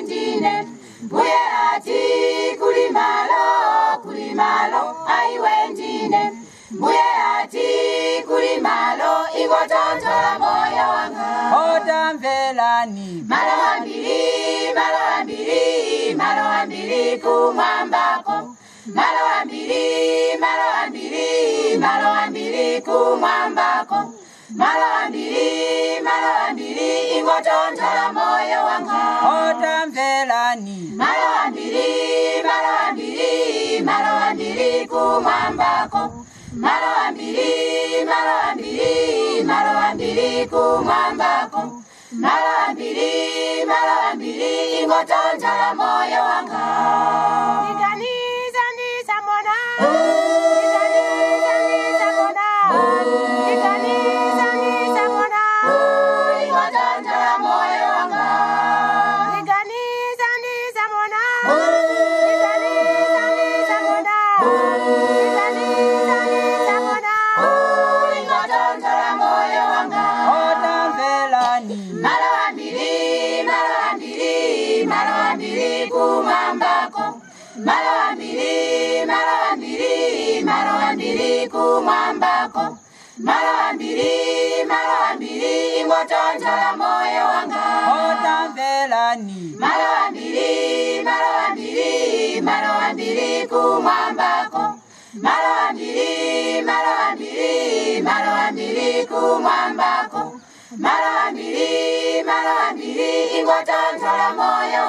ndine. Mbuye ati kuli malo, kuli malo, aiwe ndine. Mbuye ati kuli malo, ingotontola moyo wanga. Otamvelani. Malo ambiri, malo ambiri, malo ambiri kumwambako. Malo ambiri, malo ambiri, malo ambiri kumwambako. Malo ambiri, malo ambiri, ingotontola moyo wanga. Otamvelani. Malo ambiri, malo ambiri, malo ambiri kumwambako. Malo ambiri, malo ambiri, malo ambiri kumwambako. Malo ambiri, malo ambiri, ingotontola moyo wanga. Ndiganiza ndizamona. Ndiganiza ndizamona. Ndiganiza ndizamona. Ingotontola moyo wanga. Ndiganiza ndizamona. Ndiganiza ndizamona. Ndiganiza ndizamona. Ingotontola moyo wanga. Otamvelani. Malo ambiri, malo ambiri, malo ambiri kumwambako. Malo ambiri, malo ambiri, malo ambiri kumwambako. Malo ambiri, malo ambiri, ingotontola moyo wanga. Otamvelani. Malo ambiri, malo ambiri, malo ambiri kumwambako. Malo ambiri, malo ambiri, malo ambiri kumwambako. Malo ambiri, malo ambiri, ingotontola moyo